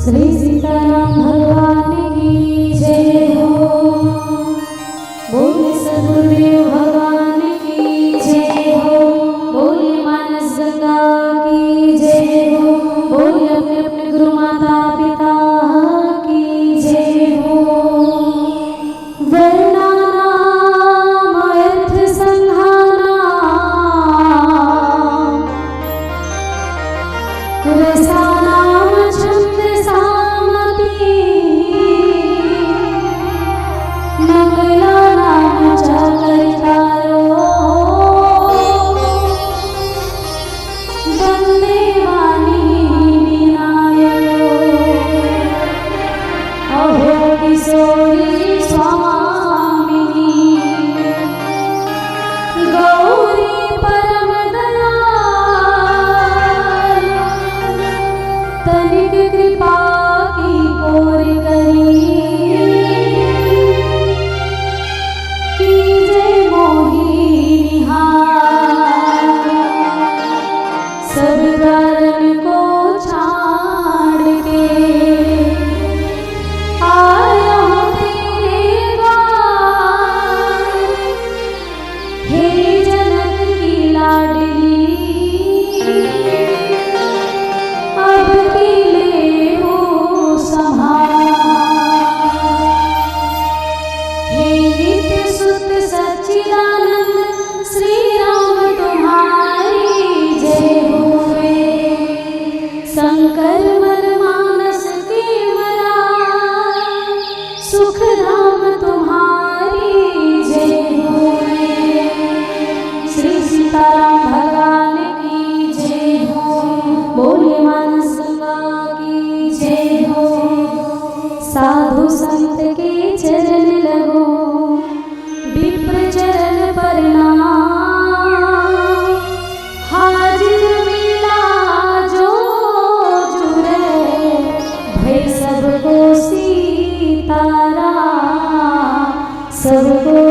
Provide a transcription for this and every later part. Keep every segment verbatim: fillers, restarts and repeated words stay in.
श्री सीताराम भगवान की जय हो। बोले सतगुरुदेव भगवान की जय हो। बोले मानस गंगा की जय हो। बोले अपने अपने गुरु माता पिता की जय हो। वर्णानामर्थसङ्घानां रसानां छन्दसामपि मङ्गलानां च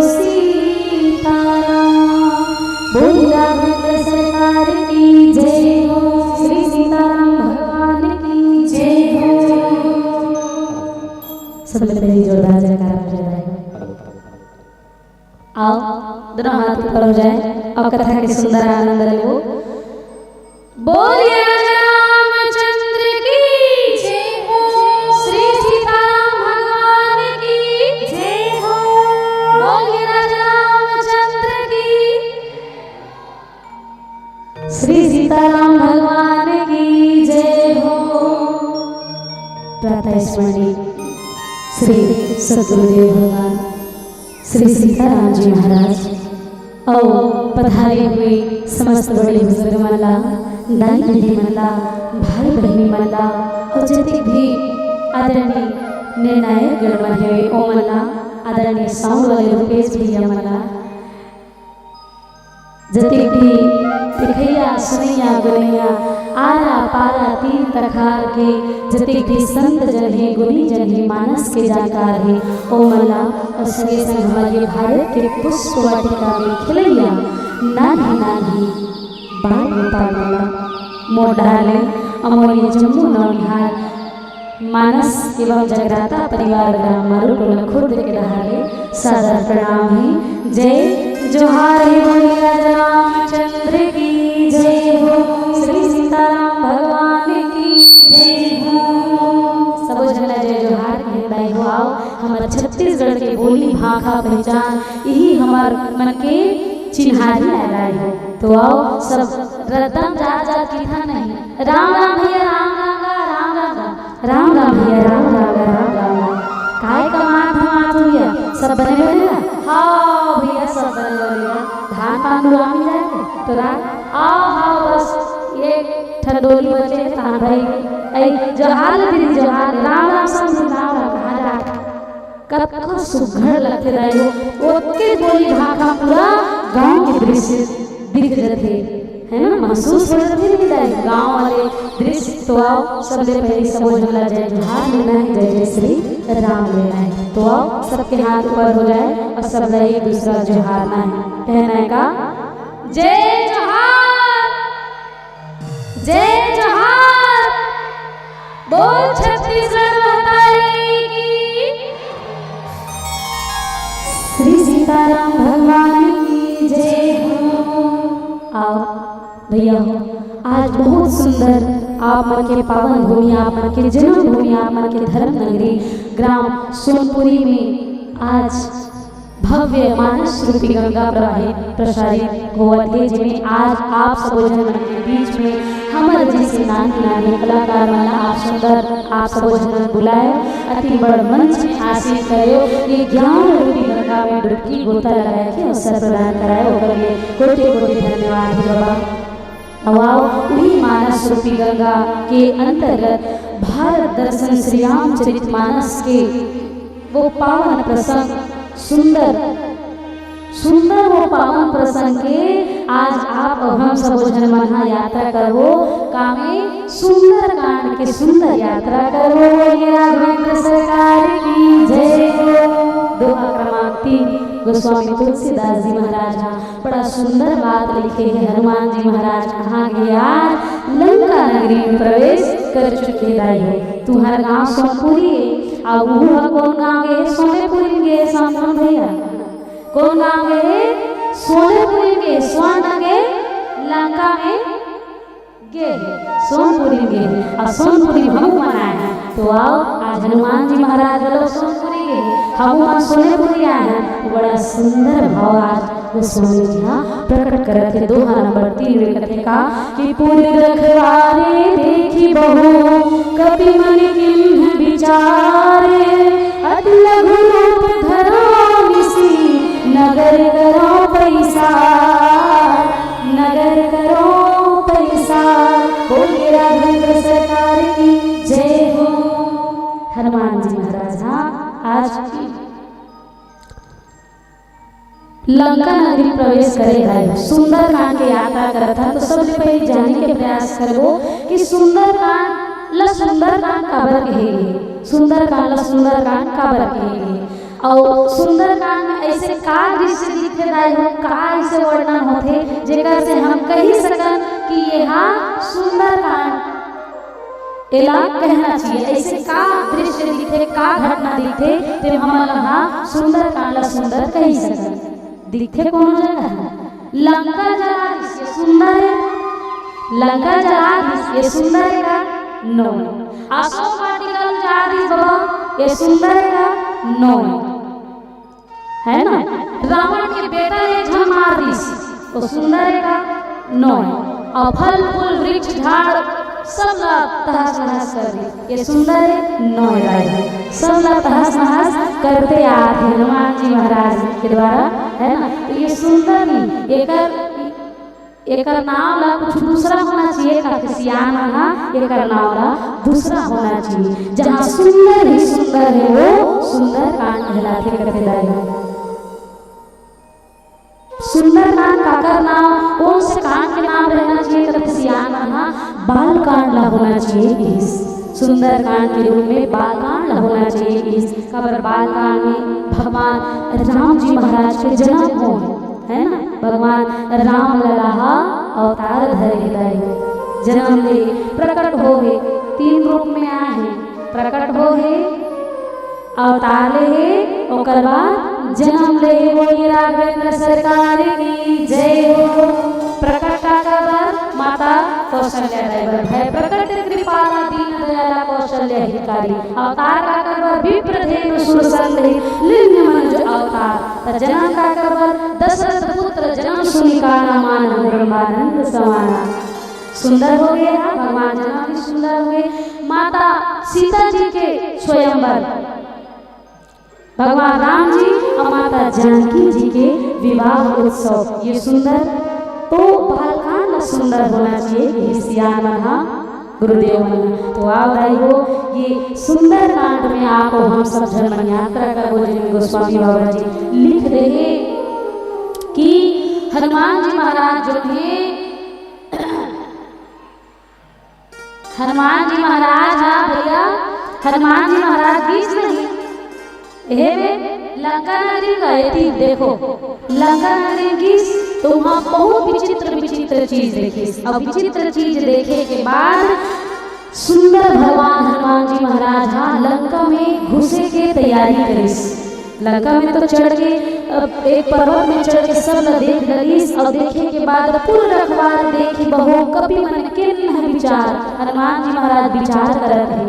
सीताराम। बोल राघवेंद्र सरकार की जय हो। श्री सीताराम भगवान की जय हो। सब लोग पहले जोरदार जयकारा हो जाए। आओ, दोनों हाथ ऊपर हो जाए और कथा के सुंदर आनंद लेवो। बोलिए राजा रामचंद्र की जय हो। श्री सीताराम भगवान की जय हो। बोलिए राजा रामचंद्र की। श्री सीताराम भगवान की जय हो। प्रातः स्मरणीय श्री सद्गुरुदेव भगवान श्री सीताराम जी महाराज अउ पधारे हुए समस्त बड़े बुजुर्ग मन ला, दाई दीदी मन ला, भाई बहिनी मन ला, अउ जतेक भी आदरणीय निर्णायक गण मन हे, ओ मन ला, आदरणीय साउंड वाले रुपेश भैया मन ला, जतेक भी देखइया, सुनइया, गुनइया, आरा पारा तीर तखार के जतेक भी संत जन हे, गुनी जन हे, मानस के जानकार हे, ओ मन ला अउ संगे संग हमर ये भारत के पुष्प वाटिका में खेलइया नान्ही नान्ही बाल गोपाल मन ला मोर डहार ले अउ मोर ये जम्मो नौनिहाल मानस एवं जगराता परिवार ग्राम मारू टोला खुर्द के डहार ले सादर प्रणाम हे। जय जोहार हे। बोलिए राजा रामचंद्र की जय हो। श्री सीताराम भगवान की जय हो। सबो झन ला जय जोहार के दाई हो। आओ, हमर छत्तीसगढ़ के बोली भाखा पहचान, यही हमर मन के चिन्हारी आय दाई हो। तो आओ, सब रद्दा म जात जात किथा नहीं। राम राम भैया, राम राम गा, राम राम गा। राम राम भैया, राम राम गा, राम राम गा। काय कमात धमात हो भैया, सब बने बने गा? हाँ भैया, सब बने बने गा। धान पान लुआ मिल जाए के तोरा? आओ, हाँ, बस ये ठंडोली बचे हे, तहान भाई। ऐ, जोहार ले दीदी, जोहार ले। राम राम समधी, राम राम, कहाँ जा? कतको सुघर लगथे दाई हो, ओतके बोली भाखा पूरा गांव के दृश्य दिख जथे, है ना, महसूस हो जथे नहीं दाई, गांव वाले दृश्य। तो आओ, सबले पहले सबो झन ला जय जोहार लेना हे, जय जय श्री राम लेना हे। तो आओ, सबके हाथ ऊपर हो जाए अउ सब ला एक दूसरा जोहारना हे, कहना हे का, जय जोहार। जय जोहार। बोल छत्तीसगढ़ महतारी की। श्री सीताराम भगवान की जय हो। आओ भैया हो, आज बहुत सुंदर आप मन के पावन भूमि, आप मन के जन्म भूमि, आप मन के धर्म नगरी ग्राम सोनपुरी में आज भव्य मानस रूपी गंगा प्रवाहित प्रसारित होवत हे, जेमे आज आप सबो झन मन के बीच में हमर जैसे नानी नानी कलाकार मन ला आप सुंदर, आप सबो झन मन बुलायो, अति बड़ मंच में आसीन करो, ये ज्ञान रूपी गंगा में डुबकी गोता लगाए के अवसर प्रदान करायो, ओकर लिए कोटि कोटि धन्यवाद हे बाबा। अउ आओ, उही मानस रूपी गंगा के अंतर्गत भारत दर्शन श्री रामचरित मानस के वो पावन प्रसंग, सुंदर, सुंदर वो पावन प्रसंग के आज आप अउ हम सबो झन मन ह यात्रा करबो, कामे सुंदरकांड के सुंदर यात्रा करबो। बोलिए राघवेंद्र सरकार की जय हो। दोहा क्रमांक तीन, गोस्वामी तुलसीदास जी महाराज ह बड़ा सुंदर बात लिखे हे। हनुमान जी महाराज कहाँ गे? आज लंका नगरी में प्रवेश कर चुके दाई हो। तुहर गांव सोनपुरी हे, अउ उहू ह कोन गांव गे? सोनेपुरी गे, सामने भैया। कोन गांव गे? सोनेपुरी गे, स्वर्ण गे, लंका में गे हे, सोनपुरी गे हे, अउ सोनपुरी हमू मन आए हन। तो आओ, आज हनुमान जी महाराज घलो सोनपुरी गे हे, हमू मन सोनेपुरी आए हन। बड़ा सुंदर भाव आज गोस्वामी जी हा प्रकट करत हे। दोहा नंबर तीन में कथे का कि पुर रखवारे देखि बहु कपि मन कीन्ह बिचारे, अति लघु रूप धरा निसि नगर करो पैसा। नगर करो पैसा। बोलिए राघवेंद्र सरकार की जय हो। हनुमान जी महाराज हा आज लंका नगरी प्रवेश करे हे, सुंदरकांड के यात्रा करत हे, तो सबले पहले जाने के प्रयास करबो कि सुंदरकांड ला सुंदरकांड काबर कहे गे, सुंदरकांड ला सुंदरकांड काबर कहे गे। अउ सुंदरकांड में ऐसे का दृश्य दिखथे दाई हो, का ऐसे वर्णन होथे जेकर से हम कही सकन कि ये हा सुंदरकांड, एला कहना चाहिए। ऐसे का दृश्य दिखथे, का घटना दिखथे, ते हमन हा सुंदरकांड ला सुंदर कही सकन। दिखथे कोनो जगह? लंका जला दिस, ये सुंदर है। लंका जला दिस, ये सुंदर है का? नो। अशोक वाटिका ल जला दिस बाबा, ये सुंदर है का? नो। है ना? रावण के बेटा ले झन मार दिस, तो सुंदर है का? नो। और फल फूल वृक्ष झाड़ सब ला तहस नहस कर दिस, ये सुंदर है? नो है दाई। सब ला तहस नहस करते आत हे हनुमान जी महाराज के द्वारा, है ना? तो ये सुंदर नहीं, एकर एकर नाव ला कुछ दूसरा होना चाहिए, काकि सियान मन हा एकर नाव ला दूसरा होना चाहिए। जहाँ सुंदर ही सुंदर है, वो सुंदर कांड कहलाथे, कथे दाई। सुंदर कांड काकर नाव, कौन से कांड के नाम रहना चाहिए, कथे सियान मन हा बाल कांड ला होना चाहिए। इस सुंदर कांड के रूप में बाल कांड ला होना चाहिए। इस काबर बाल कांड में भगवान राम जी महाराज के जन्म हो, है ना? भगवान राम लला हा अवतार धरे हे दाई। जन्म ले प्रकट हो हे, तीन रूप में आए हे, प्रकट हो हे, अवतार ले हे, ओकर बाद जन्म ले हे। बोलिए राघवेंद्र सरकार की जय हो। प्रकट काकर बर? माता कौशल्या दाई बर भय प्रकट कृपाला दीन दयाला कौशल्या हितकारी। अवतार काकर बर? विप्र धेनु सुर संग ही लिंग मनुज अवतार। त जन्म काकर बर? दशरथ पुत्र जन्म सुनि काना मानहु ब्रह्मानंद समाना। सुंदर हो गया, भगवान जन्म भी सुंदर हो गए। माता सीता जी के स्वयंवर, भगवान राम जी और माता जानकी जी के विवाह उत्सव, ये सुंदर। तो बालकांड सुंदर होना चाहिए, ये सियान मन हा, गुरुदेव मन हा। तो आओ दाई हो, ये सुंदर कांड में आपको हम सब झन मन यात्रा करबो, जिन गोस्वामी बाबा जी लिख रहे कि हनुमान जी महाराज जो है, हनुमान जी महाराज हा भैया, हनुमान जी महाराज गिस नहीं, हे बे, लंका नगरी गए थी, देखो, लंका नगरी गिस तो वहाँ बहुत विचित्र विचित्र चीज देखिस। अब विचित्र चीज देखे के बाद सुंदर भगवान हनुमान जी महाराज हा लंका में घुसे के तैयारी करिस। लंका में तो चढ़ के, अ, एक पर्वत में चढ़ के सब ल देख डरिस, और देखे के बाद पूर्ण रखवार देखी बहु कपि मन किन्ह विचार। हनुमान जी महाराज विचार करत हे,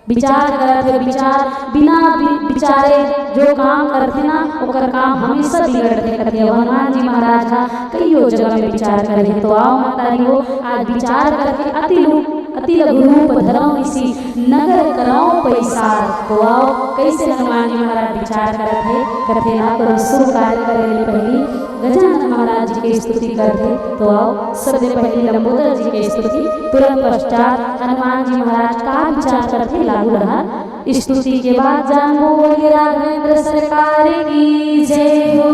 विचार करत हे, विचार बिना वि-, विचारे जो काम करथे ना, ओकर काम हमेशा बिगड़थे, कथे हनुमान जी महाराज हा कइयो जगह में विचार करे। तो आओ महतारी हो, आज विचार करके अति लु-, अति लघु रूप धरम इसी नगर करौं पैसार। तो आओ, कैसे हनुमान जी महाराज विचार करत हे, कथे ना करो शुभ कार्य करे ले पहली गजानन महाराज जी के स्तुति करथे। तो आओ, सबले पहली लंबोदर जी के स्तुति, तुरंत पश्चात हनुमान जी महाराज का विचार करथे, लागू रहा। स्तुति के बाद जानबो, बोलिए राघवेंद्र सरकार की जय हो।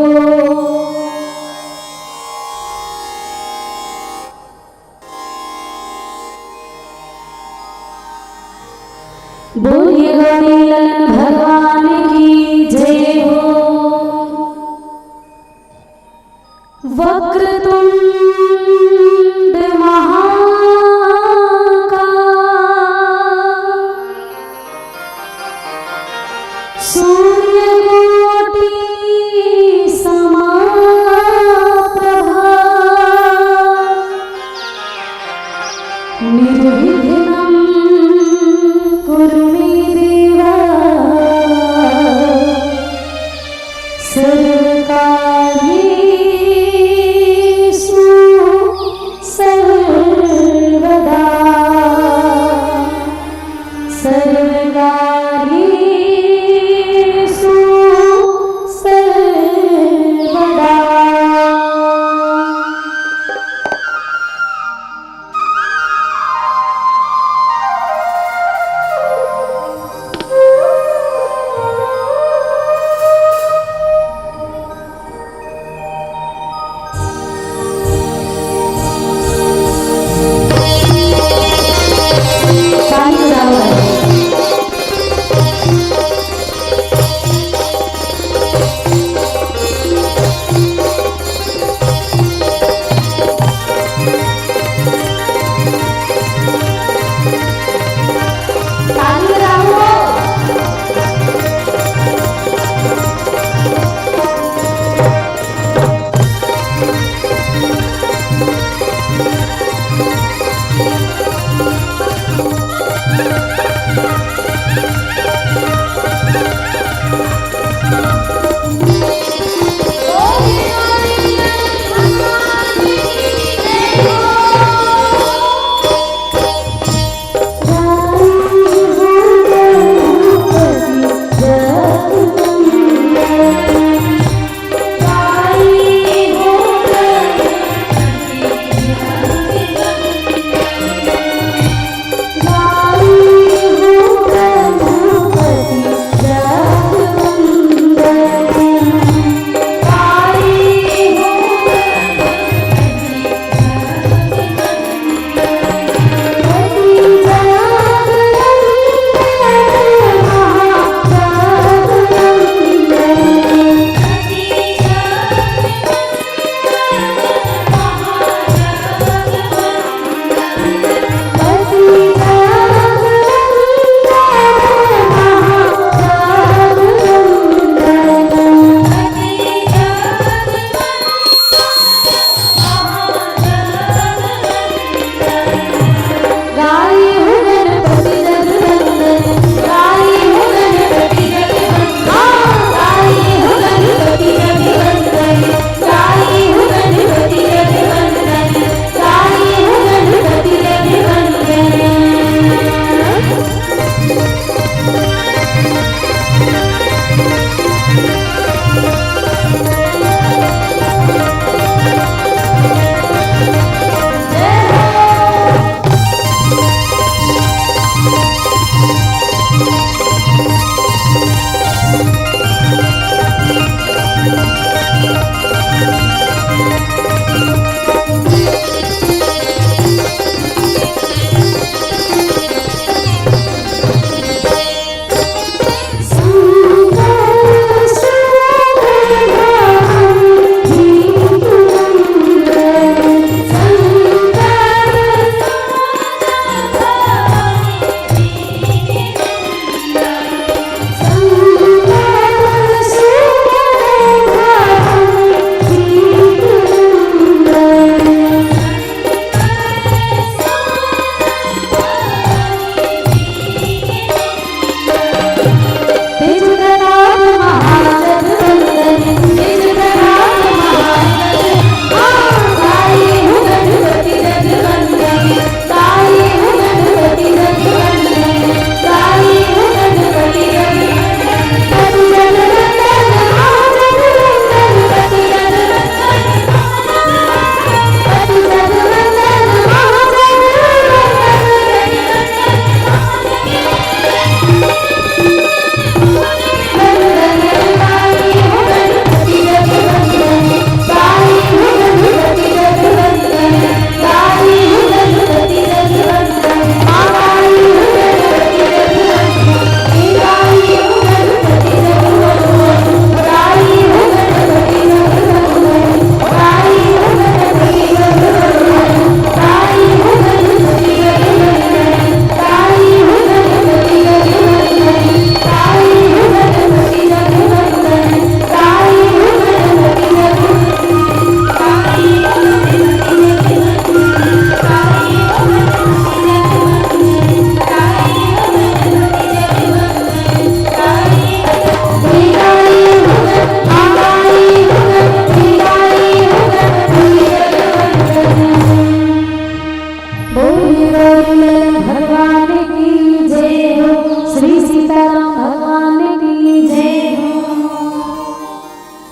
बोलिए गौरी ललन भगवान की जय हो। वक्रतुंड महाकाय सूर्यकोटि समाप्रभा। निर्विघ्नं कुरु मे देव सर्वकार्येषु सर्वदा। सर्वकार्येषु सर्वदा।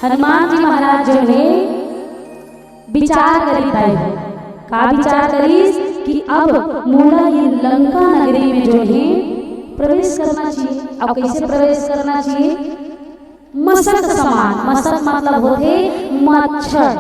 हनुमान जी महाराज जो हे विचार करिस दाई, का विचार करिस कि अब मोला ये लंका नगरी में जो हे प्रवेश करना चाहिए। अब कैसे प्रवेश करना चाहिए? मसक समान, मसक मतलब होथे मच्छर,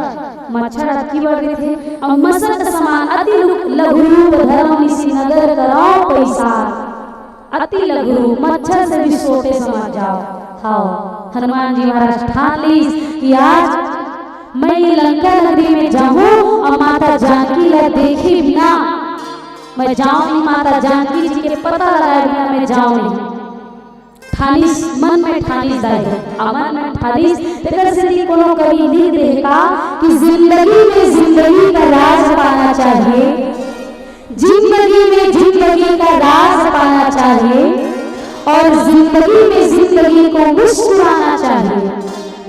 मच्छर अतकी बड़ रहिथे, अउ मसक समान अति लु-, लघु रूप धरव निसि नगर करव पैसार। अति लघु रूप, मच्छर से भी छोटे समझ जाओ। हाँ, हनुमान जी महाराज ठान लिस कि आज मैं ये लंका नगरी में जाहूँ अउ माता जानकी ला देखे बिना मैं जावँव नहीं, माता जानकी जी के पता लगाए बिना मैं जावँव नहीं। ठानिस, मन में ठानिस दाई, अउ मन में ठानिस, तेकर सेती कोनो कवि लिख दे हे का कि जिंदगी में जिंदगी का राज पाना चाहिए, जिंदगी में जिंदगी का राज पाना चाहिए और जिंदगी में जिंदगी को मुस्कुराना चाहिए।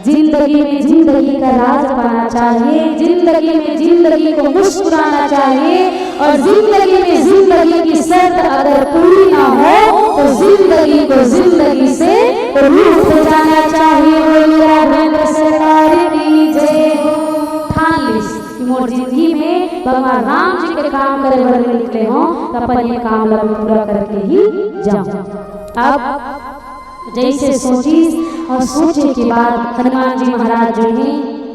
जिंदगी में जिंदगी का राज पाना चाहिए, जिंदगी में जिंदगी को मुस्कुराना चाहिए और जिंदगी में जिंदगी की शर्त अगर पूरी ना हो तो जिंदगी को जिंदगी से रूठ जाना चाहिए। बोलिए राघवेंद्र सरकार की जय हो। ठान लिस कि मोर जिंदगी में भगवान राम जी के काम करे बर निकले हों, त अपन ये काम ला पूरा करके ही जाऊं। अब जैसे सोचिस और सोचे के बाद हनुमान जी महाराज जो है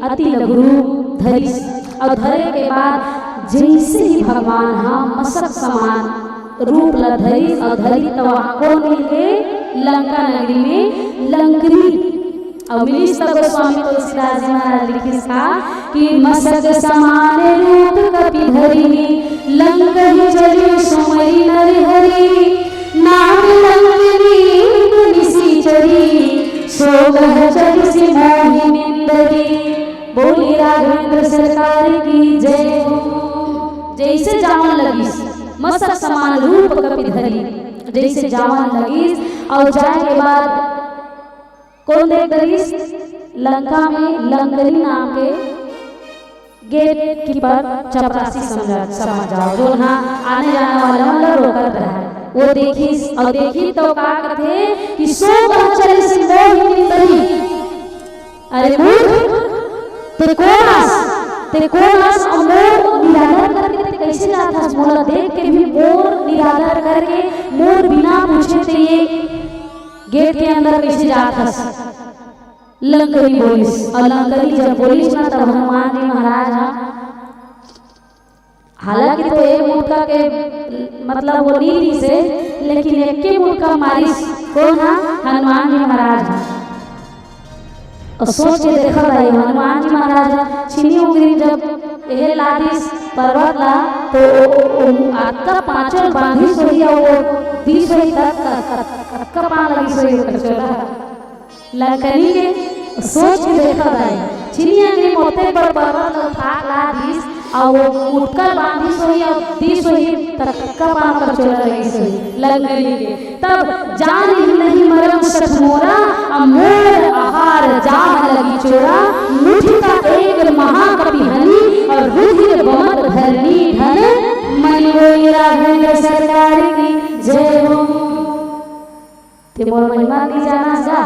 अति लघु रूप धरिस और धरे के बाद जैसे ही भगवान हा मसक समान रूप ला धरिस और धरिस, त वहाँ कौन मिल गए? लंका नगरी में लंकनी। और मिलिस त गोस्वामी तुलसीदास जी महाराज लिखिस का कि मसक समान रूप कपि धरी, लंकहि चलिउ सुमरि नर हरि। नाम लंकनी निशिचरी, सो गह चलिसि मोहि निंदरी। बोलिए राघवेंद्र सरकार की जय हो। जैसे जावन लगिस, मसक समान रूप कपि धरी, जैसे जावन लगिस, और जाए के बाद कौन देख डरिस? लंका में लंकनी नाम के गेट कीपर चपरासी समझ, समझ जाओ, जो ना आने जाने वाला मन ला रोकत रहा। वो देखिस और देखिस तो का कथे कि सो गह चलिसि मोहि निंदरी। अरे मूर्ख, ते कोन अस? ते कोन अस? और मोर निरादर करके ते कैसे जात हस? मोला देख के भी मोर निरादर करके, मोर बिना पूछे ते ये गेट के अंदर कैसे जात हस? लंकनी बोलिस। और लंकनी जब बोलिस ना, तब हनुमान जी महाराज हा, हालांकि तो एक मुटका के मतलब वो नी ली से, लेकिन एक के मुटका मारिस। कौन हा? हनुमान जी महाराज हा। और सोच के देखा भाई, हनुमान जी महाराज हा छिनी उंगरी जब एहे लादिस पर्वत ला, तो ओ, ओ, ओ, अतका पाँचों बांधिस होही और वो दिस होही तक, तक, तक, तक का पाँव लगिस होही ओकर चोला। लंकनी के सोच के देखा भाई, छिनी उंगरी मोते पर पर्वत ला उठा लादिस, और वो उठकर बांधिस होही और दिस होही तक का पाँव कर चोला लगिस होही लंकनी के। तब जान ही नहीं मरम सठ मोरा, अमोर आहार जाम लगी चोरा। मुठिका एक महाकपि हनी, और रुधिर बमत धरनी ढन। मनि बोली राघवेंद्र सरकार की जय हो। ते मोर महिमा नहीं जानस गा,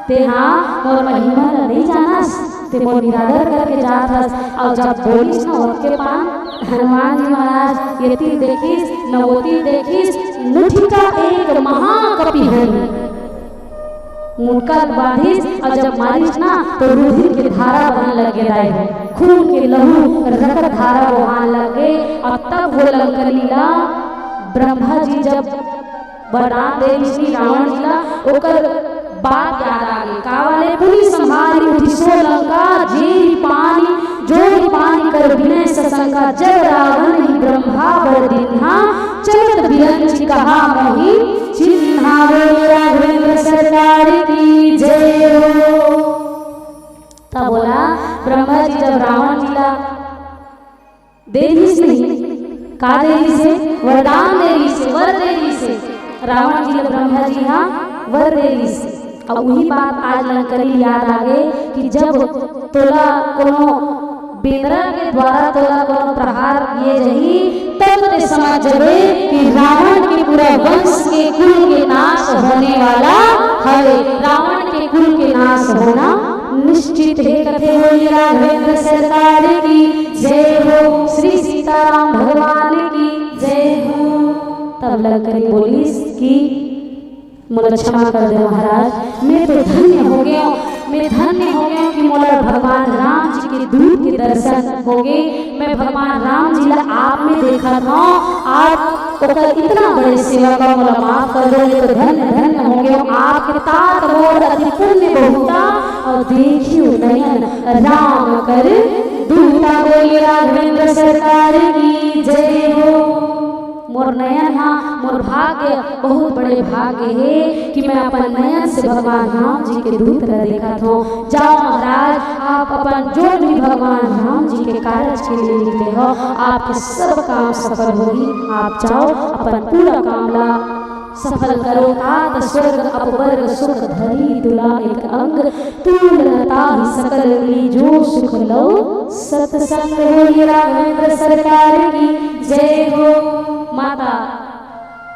ते हाँ मोर महिमा ला नहीं जानस, ते मोर निरादर करके जात हस। और जब बोलिस न ओतके पान हनुमान जी महाराज ये तीर देखिस न वो तीर देखिस, मुठिका एक महाकपि हनी। मुटका बांधिस और जब मारिस ना तो रुधिर के धारा बहन लगे दाई, खून के लहू रकत धारा बहान लगे। और तब वो लंकनी ला ब्रह्मा जी जब वरदान दे रिहिस रावण जी ला, ओकर बात याद आ गे। का वाले? पुनि संहारि उठि सो लंका, जेहि पानि, जोहि पानि कर बिनय ससंका। जब रावण ही ब्रह्मा बर दिन्हा, चलत बिरंचि कहा मोहि चिन्हा। बोले राघवेंद्र सरकार की जय हो। तब बोला ब्रह्मा जी जब रावण जी ला दे रिहिस नहीं, का दे रिहिस हे? वरदान दे रिहिस हे, वर दे रिहिस हे रावण जी ला, ब्रह्मा जी हा वर दे रिहिस हे। अउ उही बात आज लंकनी याद आ गे कि जब तोला कोनो बेंदरा के द्वारा तोला कोनो प्रहार किए जाही, तब ते समझ जबे कि रावण के पूरा वंश के कुल के नाश होने वाला हवे। रावण के कुल के नाश होना निश्चित हे कथे बोलिए राघवेंद्र सरकार की जय हो, श्री सीताराम भगवान की जय हो। तब लंकनी बोलिस कि मोला क्षमा कर दे महाराज, मैं तो धन्य हो गया, मैं धन्य हो गया कि मोला भगवान राम जी के दूत के दर्शन हो गए। मैं भगवान राम जी ला आप में देखा था, आप ओकर इतना बड़े सेवा का मोला माफ कर दो, मैं तो धन्य धन्य हो गया। आपके तात मोर अति पुण्य बहुता, और देखियो नयन राम कर दूता। बोलिए राघवेंद्र सरकार की जय हो। मोर नयन हा, मोर भाग्य, बहुत बड़े भाग्य हे कि मैं अपन नयन से भगवान राम जी के दूत ला देखत हूँ। जाओ महाराज, आप अपन जो भी भगवान राम जी के कारज के लिए निकले हो, आपके सब काम सफल होही। आप जाओ, अपन पूरा काम ला सफल करो। तात स्वर्ग अपवर्ग सुख धरी तुला एक अंग, तूल ताहि सकल मिली जो सुख लो सत्संग। बोलिए राघवेंद्र सरकार की जय हो। माता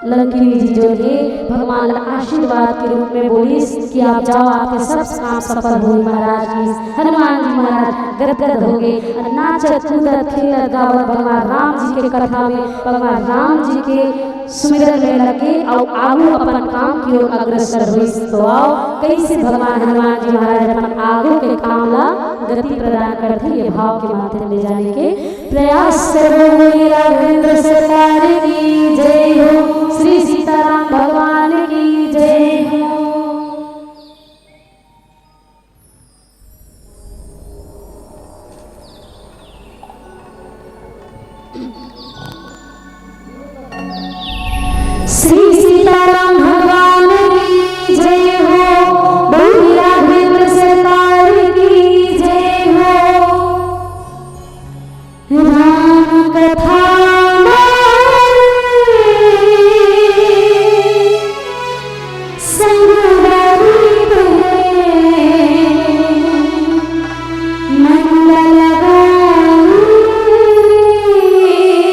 लंकिनी जी जो हे भगवान ला आशीर्वाद के रूप में बोलिस कि आप जाओ, आपके सब काम सफल होही महाराज। की हनुमान जी महाराज गदगद हो गए, नाचत कूदत खेलत गावत भगवान राम जी के कथा में, भगवान राम जी के सुमिरन में लगे अउ आगू अपन काम की ओर अग्रसर होइस। तो आओ, कैसे भगवान हनुमान जी महाराज अपन आगू के काम ला गति प्रदान करथे, ये भाव के माध्यम ले जाने के प्रयास करबो। बोलिए राघवेंद्र सरकार की जय हो, श्री सीताराम भगवान की जय हो। श्री सीताराम भगवान की जय हो, बोलिए राघवेंद्र सरकार की जय हो। राम कथा संग रहित है, मन लगाई रे।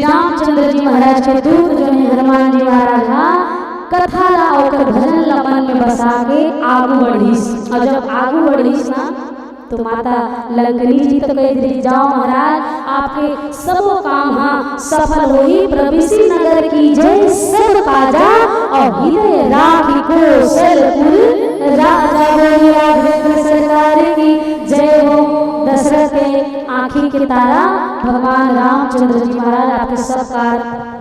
रामचंद्र जी महाराज के दूत जो हे हनुमान जी महाराज हा कथा ला अउ ओकर भजन ला मन में बसा के आगू बढ़िस। अउ जब आगू बढ़िस ना, तो माता लंकनी जी तो कह दे, "जाओ महाराज, आपके सबो काम हा सफल होही, प्रविशि नगर कीजे सब काजा, अउ हृदय राखि कौशलपुर राजा।" बोलिए राघवेंद्र सरकार की जय हो। दशरथ के आँखी के तारा भगवान रामचंद्र जी महाराज, आपके सब कार-,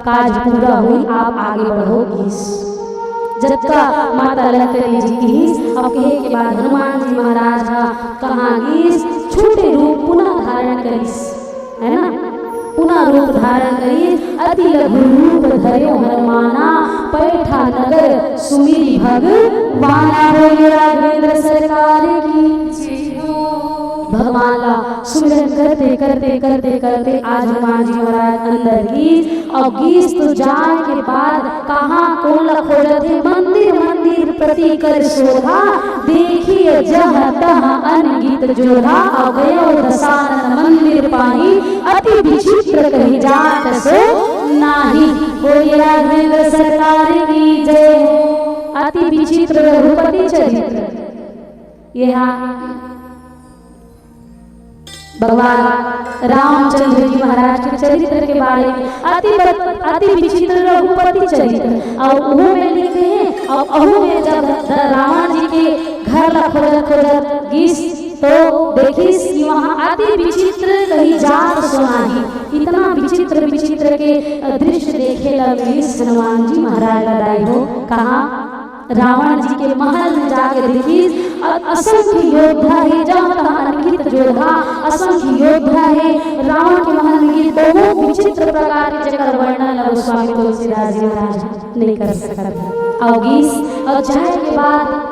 काज पूरा होही, आप आगे बढ़ो गिस। जतका माता लंकनी जी किहिस, अउ कहे के बाद हनुमान जी महाराज हा कहाँ गिस, छोटे रूप पुनः धारण करिस, है ना, पुनः रूप धारण करिस। "अति लघु रूप धर्यो हनुमाना, पैठा नगर सुमिरि भगवाना।" बोलिए राघवेंद्र सरकार की। भगवान ला सुमिरन करते, करते, करते, करते आज हनुमान जी महाराज अंदर गिस, अउ गिस तो जाए के बाद कहाँ कोन ला खोजत हे, मंदिर मंदिर प्रति कर शोधा, देखिए जहाँ तहाँ अनगित जोधा, अउ गयो दसानन मंदिर पाही, अति विचित्र कही जात सो नाही। बोलिए राघवेंद्र सरकार की जय। अति विचित्र रघुपति चरित्र, ये हा भगवान रामचंद्र जी महाराज के चरित्र के बारे में अति ब-, अति विचित्र रघुपति चरित्र। अउ ओहू में लिखे हे, अउ ओहू में जब द-, रावण जी के घर ला खोजत खोजत गिस, तो देखिस कि वहाँ अति विचित्र कही जात सो नाही। इतना विचित्र विचित्र के, अ, दृश्य देखे ला मिलिस हनुमान जी महाराज ला दाई हो। कहाँ? रावण जी के महल में जाके देखिस, अ-, असंख्य योद्धा हे, जहाँ तहाँ अनगित जोधा, असंख्य योद्धा हे। रावण के महल में ये बहुत विचित्र प्रकार के, जेकर वर्णन ला गोस्वामी तुलसीदास जी महाराज नहीं कर सकत हे। अउ गिस, अउ जाए के बाद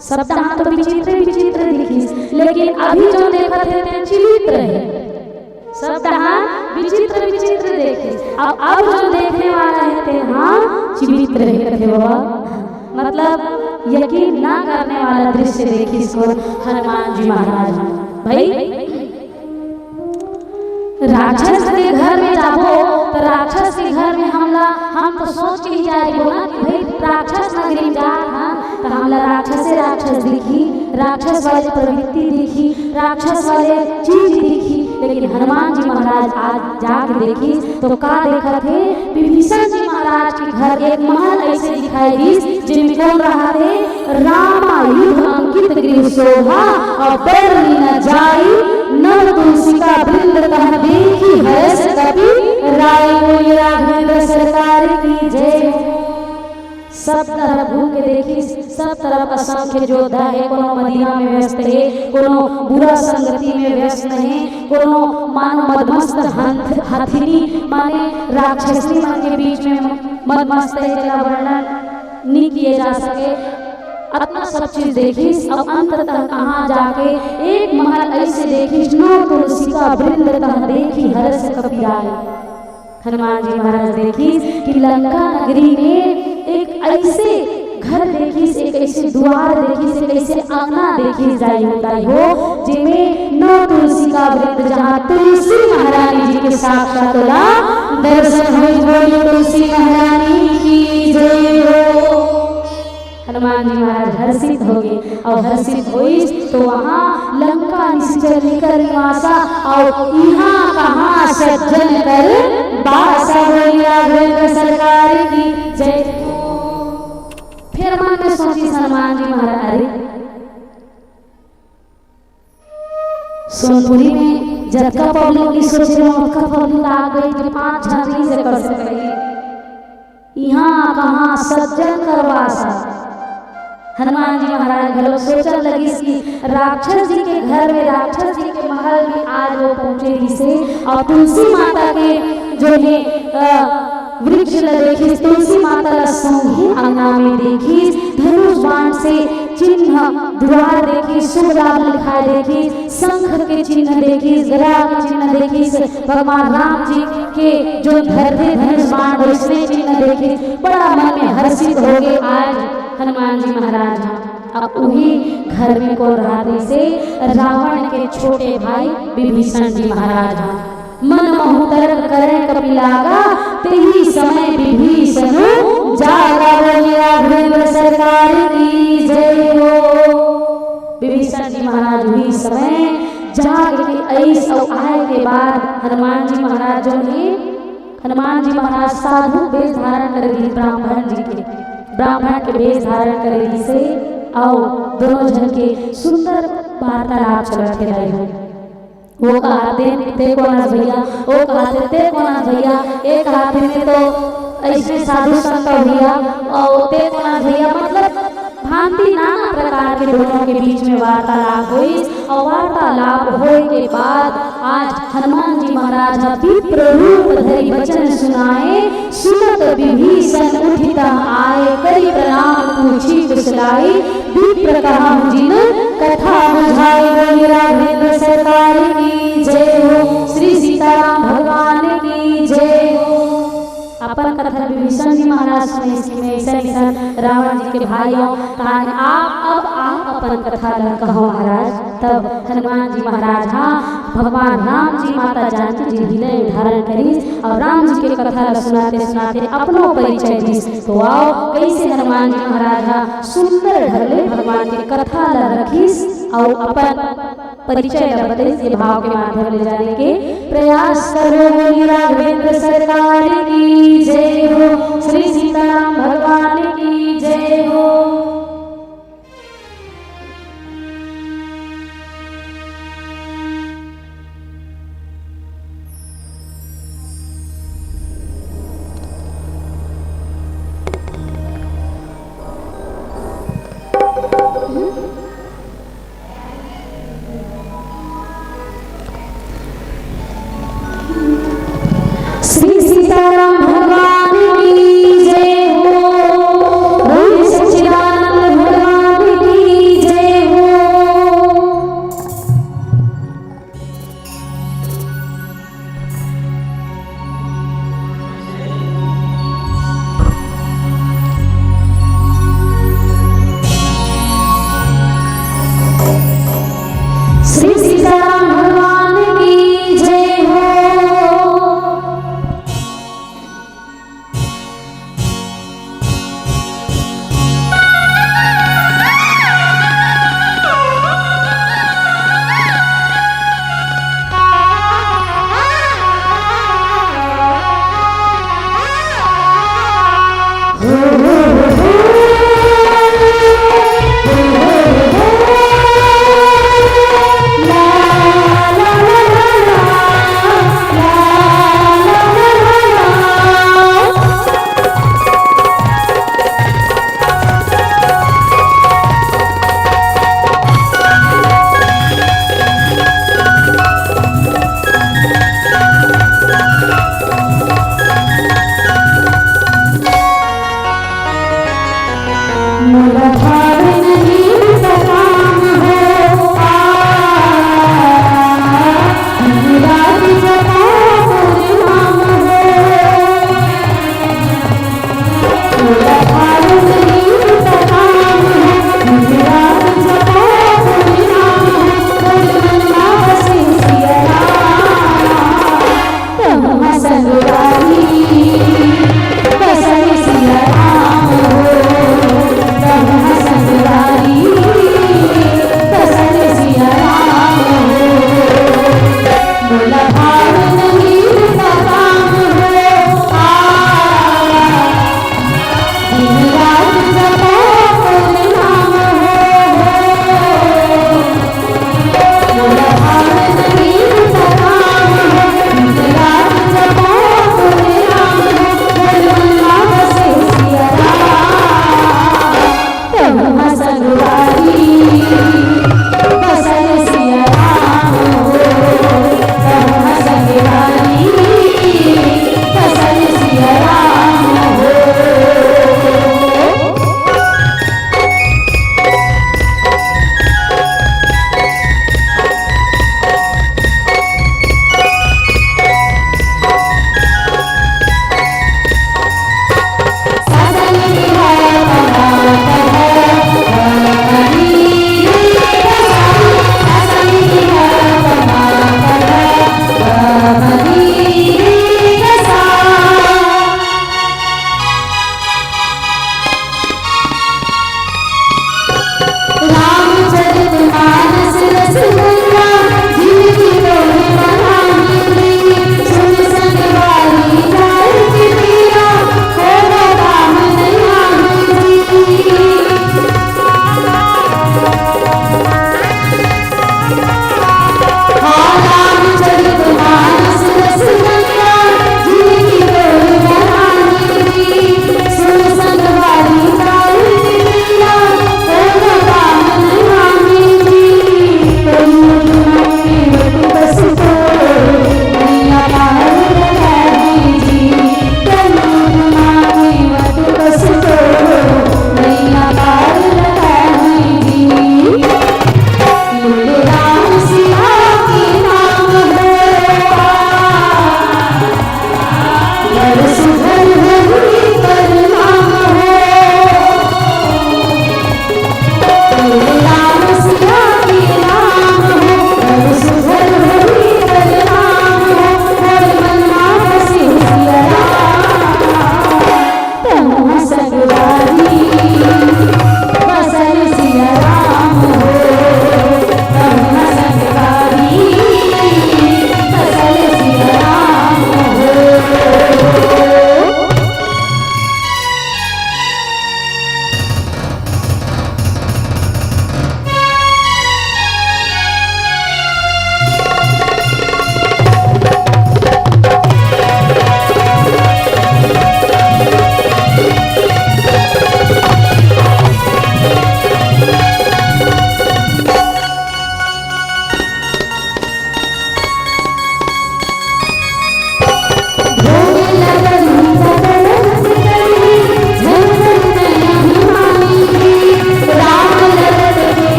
सब तहाँ तो विचित्र विचित्र दिखिस, लेकिन अभी जो देखत हे ते चिवित्र हे। सब तहाँ विचित्र विचित्र देखिस। अब, अब जो देखने वाला हे ते हा चिवित्र हे, कथे बाबा। मतलब यकीन ना करने वाला दृश्य देखिस कोन, हनुमान जी महाराज। भाई, राक्षस के घर में जाबो तो राक्षस के घर में हमला, हम तो सोच के ही जाबो ना कि भाई, राक्षस नगरी में जात हन तो हमला राक्षसे राक्षस दिखी, राक्षस वाले प्रवृत्ति दिखी, राक्षस वाले चीज दिखी। लेकिन हनुमान जी महाराज आज जाके देखिस तो का देखत हे? विभीषण जी महाराज के घर एक महल ऐसे दिखाई दिस, जेमे कोन रहत हे? रामायुध अंकित गृह शोभा, अउ बरनी न जाई नव तुलसी का वृंद, तह देखि हरष कपि राई। बोलिए राघवेंद्र सरकार की जय। सब तरफ घूम के देखिस, सब तरफ असंख्य योद्धा हे, कोनो मदिरा में व्यस्त हे, कोनो बुरा संगति में व्यस्त हे, कोनो मानो मदमस्त हंथ-, हथिनी माने राक्षसी मन के बीच में मदमस्त हे, जेला वर्णन नी किए जा सके। अतना सब चीज देखिस, अब अंततः कहाँ जाके एक महल ऐसे देखिस, नव तुलसी का वृंद, तह देखि हरष कपि राई। हनुमान जी महाराज देखिस कि लंका नगरी में एक ऐसे घर देखिस, एक ऐसे द्वार देखिस, एक ऐसे अंगना देखिस, दाई हो, दाई हो, जेमे नौ तुलसी का वृंद, जहाँ तुलसी महारानी जी के साक्षात ओला दर्शन होइस। बोलिए तुलसी महारानी की जय हो। हनुमान जी महाराज हर्षित हो गए। अउ हर्षित होइस तो वहाँ लंका निश्चर निकर निवासा, अउ इहाँ कहाँ सज्जन कर बासा। बोलिए राघवेंद्र सरकार की जय। फिर मन में सोचिस हनुमान जी महाराज, अरे, सोनपुरी में जतका पब्लिक नहीं सोचे रहे, ओतका पब्लिक आ गई कि पाँच झन नहीं से कर सके। इहाँ कहाँ सज्जन कर बासा। हनुमान जी महाराज घलो सोचन लगिस कि राक्षस जी के घर में, राक्षस जी के महल में आज वो पहुँचे रिहिसे, अउ तुलसी माता के जो है, अ, वृक्ष ल देखिस, तुलसी माता ल संगी अंगना में देखिस, धनुष बाण से चिन्ह द्वार देखिस, शुभ लाभ लिखाए देखिस, शंख के चिन्ह देखिस, गदा के चिन्ह देखिस, भगवान राम जी के जो धरते धनुष बाण वैसने चिन्ह देखिस, बड़ा मन में हर्षित हो गए आज हनुमान जी महाराज। अब उही घर में कोन रहत रिहिसे? रावण के छोटे भाई विभीषण जी महाराज। मन महु तर्क करै कपि लागा, तेहि समय विभीषनु जागा। बोलिए राघवेंद्र सरकार की जय हो। विभीषण जी महाराज उही समय जाग के अइस अउ आए के बाद हनुमान जी महाराज जो हे, हनुमान जी महाराज साधु वेश धारण करे रहिस ब्राह्मण जी के, ब्राह्मण के वेश धारण करे रहिस हे, अउ दोनों झन के सुंदर वार्तालाप चलत हे रहिस। वो कहाथे, "ते कोन अस भैया?" वो कहाथे, "ते कोन अस भैया?" ये कहाथे, "मैं तो अइसने साधु संत भैया, अउ ते कोन अस भैया?" मतलब भांति नाना प्रकार के दोनों के बीच में वार्तालाप होइस, अउ वार्तालाप होए के बाद आज हनुमान जी महाराज ह विप्र रूप धरि वचन सुनाए, सुनत विभीषण उठि तह आए, करि प्रणाम पूछि कुशलाए, विप्र कहहु जिन कथा बुझाए। बोलिए राघवेंद्र सरकार की जय हो, श्री सीताराम भगवान की जय हो। अपन कथा विभीषण जी महाराज सुनइस कि मैं अइसन अइसन रावण जी के भाई हूँ, तान आप, अब आप अपन कथा ला कहो महाराज। तब हनुमान जी महाराज ह भगवान राम जी माता जानकी जी हृदय धारण करिस अउ राम जी के कथा ला सुनाते सुनाते अपनो परिचय दिस। तो आओ, कइसे हनुमान जी महाराज ह सुंदर ढंग ले भगवान के कथा ला रखिस अउ अपन परिचय ला बतइस, ये भाव के माध्यम ले जाने के प्रयास करो। बोलिए राघवेंद्र सरकार की जय हो, श्री सीताराम भगवान की जय हो। श्री सीताराम भगवान की जय हो। बोलिए सच्चिदानंद भगवान की जय हो। श्री सीताराम भगवान की जय हो।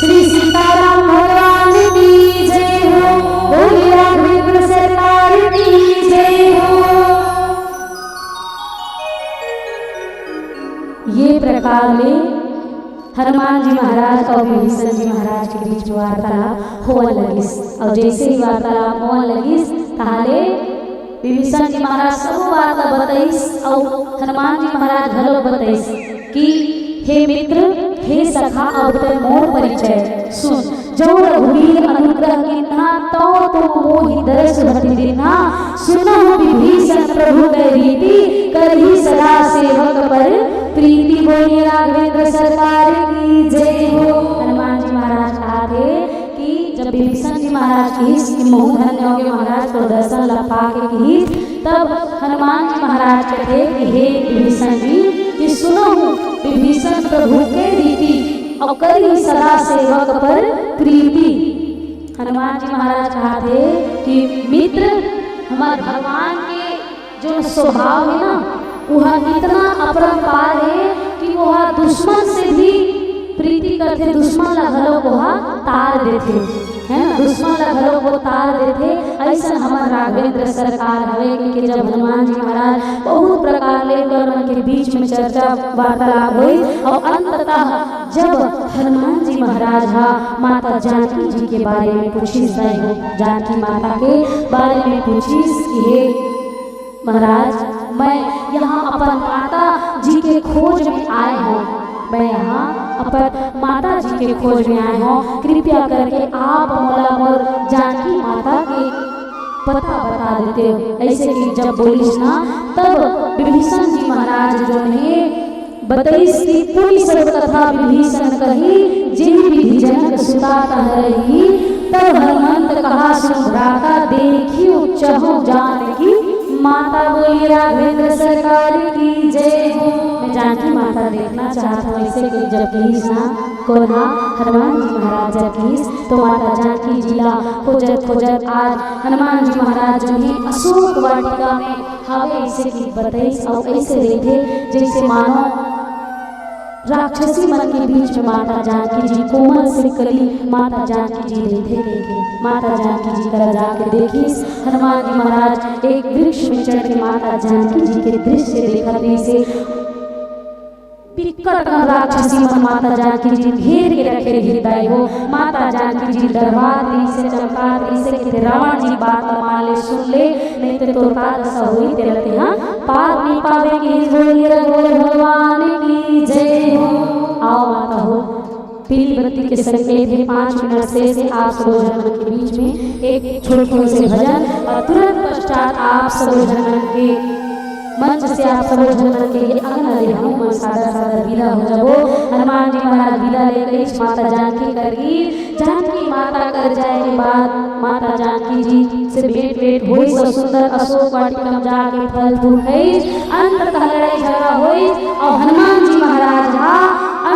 श्री सीताराम भगवान की जय हो। बोलिए राघवेंद्र सरकार की जय हो। ये प्रकार ले हनुमान जी महाराज अउ विभीषण जी महाराज के बीच वार्तालाप होवन लगिस। अउ जैसे ही वार्तालाप होवन लगिस, तहाले विभीषण जी महाराज सब बात ला बतइस अउ हनुमान जी महाराज घलो बतइस कि हे मित्र, हे सखा, अब तैं मोर परिचय सुन। जो रघुवीर अनुग्रह कीन्हा, तौ तुम मोहि दरस हति दीन्हा। सुनहु विभीषण प्रभु कै रीति, करही सदा सेवक पर प्रीति। बोलिए राघवेंद्र सरकार की जय हो। हनुमान जी महाराज कहाथे कि जब विभीषण जी महाराज किहिस कि महूं धन्य होगे महाराज, तोर दर्शन ला पाके किहिस, तब हनुमान जी महाराज कथे कि हे विभीषण जी, कि सुनहु विभीषण प्रभु कै रीति, अउ करही सदा सेवक पर प्रीति। हनुमान जी महाराज कहाथे कि मित्र, हमर भगवान के जो स्वभाव हे ना, वह इतना अपरंपार हे कि वह दुश्मन से भी प्रीति करथे, दुश्मन ला घलो वह तार देथे, है ना, दुश्मन ला घलो वो तार देथे। अइसन हमर राघवेंद्र सरकार हवे कि, कि जब हनुमान जी महाराज बहुत प्रकार ले ओकर मन के बीच में चर्चा वार्तालाप होइस अउ अंततः जब हनुमान जी महाराज हा माता जानकी जी के बारे में पूछिस, जानकी माता के बारे में पूछिस कि हे महाराज, मैं यहाँ अपन माता जी के खोज में आए हौं, मैं यहाँ अपन माता जी के खोज में आए हौं, कृपया करके आप मोला मोर जानकी माता के पता बता देते हो। ऐसे कि जब बोलिस ना, तब विभीषण जी महाराज जो हे बतइस कि पुनि सब कथा विभीषण कही, जेहि विधि जनक सुता तह रही। तब हनुमंत कहा सुन भ्राता, देखियो चहु जानकी माता। बोलिए राघवेंद्र सरकार की जय हो। मैं जानकी माता देखना चाहत हौं। ऐसे कि जब किहिस ना कोन हा, हनुमान जी महाराज जब किहिस, तो माता जानकी जी ला खोजत खोजत आज हनुमान जी महाराज जो हे अशोक वाटिका में हवे, ऐसे कि बतइस अउ ऐसे रहिथे जैसे मानो राक्षसी मन के बीच में माता जानकी जी कोमल से कली माता जानकी जी रहिथे कहिके माता जानकी जी करा जाके देखिस। हनुमान जी महाराज एक वृक्ष में चढ़ के माता जानकी जी के दृश्य देखत रहिसे। बिकट कन राक्षसी मन माता जानकी जी घेर के रखे रहिस दाई हो। माता जानकी जी डरवात रहिसे, चमकात रहिसे, कहिथे रावण जी बात ला मान ले, सुन ले, नहीं ते तोर का दशा होही तेला तेहा पार नहीं पावे। कि बोलिए रघुवर भगवान की जय हो। आओ माता हो, पीली बत्ती के संकेत हे, पाँच मिनट से, से आप सबो झन मन के बीच में एक छोटकन से भजन अउ तुरंत पश्चात आप सबो झन मन के मंच से आप सबो झन मन के ये अंगना ले हमू मन सादर सादर विदा हो जाबो। हनुमान जी महाराज विदा ले गइस माता जानकी कर गीत। जानकी माता कर जाए के बाद माता जानकी जी से भेंट भेंट होइस अउ सुंदर अशोक वाटिका में जाके फल फूल खाइस। अंततः लड़ाई झगड़ा होइस अउ हनुमान जी महाराज हा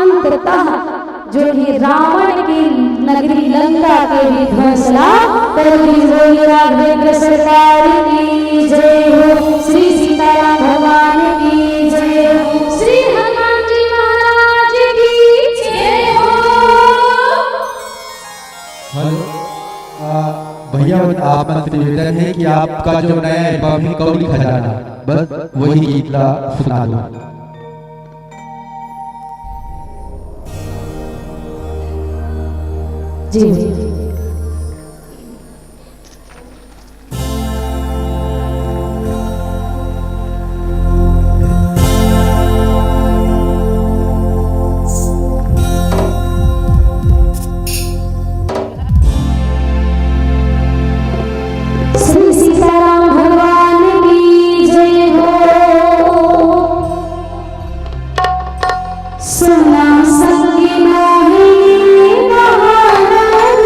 अंततः जो हे रावण के नगरी लंका के भी ध्वंस ला कर दीस। बोलिए राघवेंद्र सरकार की जय हो, श्री सीताराम भगवान की जय हो, श्री हनुमान जी महाराज की जय हो। हेलो, आ, भैया, आप मन से निवेदन है कि आपका जो नया एल्बम है कौड़ी खजाना, बस वही गीत ला सुना दो। जी। श्री सीताराम भगवान की जय हो। सुना संगी मोहिनी महाराज।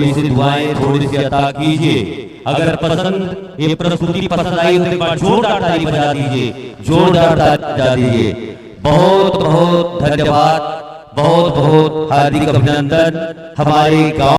थोड़ी सी दुआएं थोड़ी सी अता कीजिए। अगर पसंद, ये प्रस्तुति पसंद आई हो तो एक बार जोरदार ताली बजा दीजिए, जोरदार ताली बजा दीजिए। बहुत बहुत धन्यवाद, बहुत बहुत हार्दिक अभिनंदन। हमारे गांव